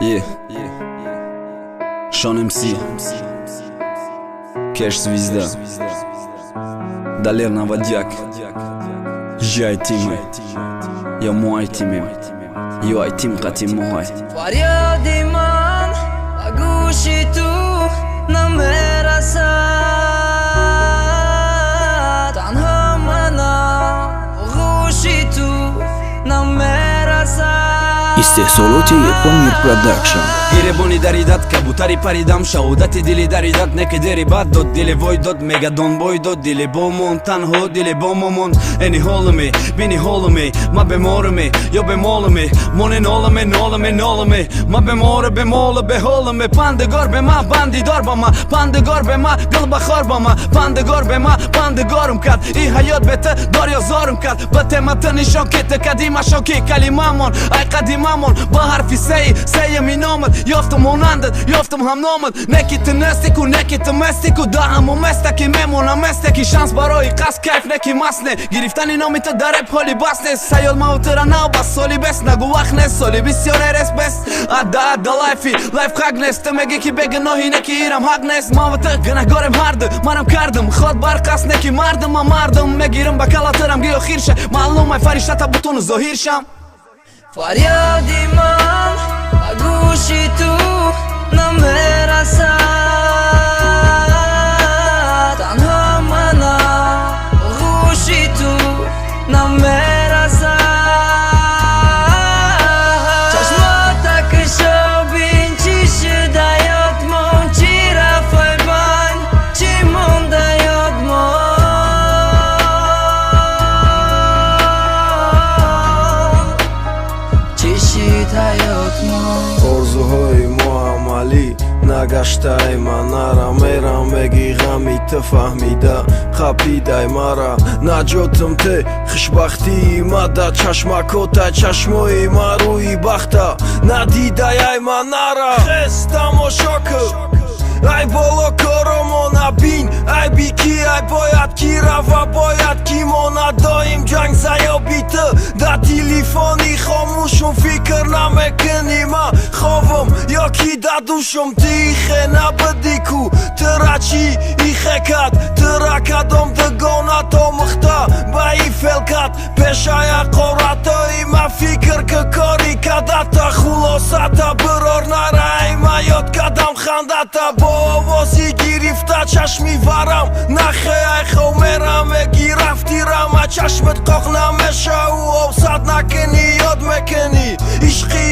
Yeah. Шон МС. Кэш Звезда. Далер Навадяк. Жай Тиме. Я муай Тиме. Ё ай тим қати муай. Фарёди ман ба гӯши ту намерасад, танҳо манам, оғӯши ту намерасад. Истеҳсолоти Помир Продакшн. Гиребони даридат, кабутари паридам, шаҳодати дили даридат, неки дери бад дод, дили вой дод, мегадон бой дод, дили бомон танҳо, дили бомомон. Эни ҳоламе, бини ҳоламе, ма бемораме ё бемоламе, моне ноламе, ноламе, ноламе, ма бемора, бемола, беҳоламе. Пандагор бе ма, бандидор ба ма, пандагор бе ма, гулбахор ба ма, пандагор бе ма, пандагорум кард. И ҳаёт бе ту дорё зорум кард, ба темата нишон кета кадимашон, ки калимамон ай қадимамон, ба ҳарфи сеи сеями номат ёфтам, монандат ёфтам, ҳамномат. Неки ту нестику, неки ту местику, да ҳамо места ки мемонам, месте ки шанс барои қасд кайф неки маст не, гирифтани номи ту дар реп ҳоли бас нест. Саёд маву тура нав бас соли бес нагу, вақт нест, соли бисёр эрес бес, адда адда лайфи лайф хак нест. Ту меги ки бегуноҳӣ, неки ирам ҳақ нест, ман ту гунаҳгорем ҳарду, манам кардам ход бар қасд, неки мардам, ман мардам мегирам ба калатарам, гиё хирша маълумай фариштата бутуну зоҳир шам. Фарёди ман ба гӯши ту намерасад, танҳо манам, оғӯши ту намерасад. Чашмота кушо, бин, чӣ шуда ёдмон, чӣ рафт ай байн, чӣ монда ёдмон, чӣ шид ҳаётмон. Орзуҳои мо амалӣ нагаштаи, ман нара мерам, меги ғами ту фаҳмида қапидай мара, наҷотм те хушбахтии ма да чашмакота, чашмои ма рӯи бахта надидаяй, ман нара хес тамошо кӯ, ай боло коромона бин, ай бики, ай бояд ки рава, бояд ки мона, доим ҷанг заёби ту да телефони хомӯшум, фикр намекунӣ, ма ховам ё ки да душум, ту ихе набудӣ ку, тура чӣ ихе кад, тура кадом дугона томӯхта ба ифел кад, пешая қоратои ма фикр ки кори кадата, хулосата бирор, нарай, ма ёд кадам хандата, бо овози гирифта чашми варам, нахе ай хов мерам, меги рафти рама, чашмат қоқ намешаву, овсад накунӣ, ёд мекунӣ ишқи.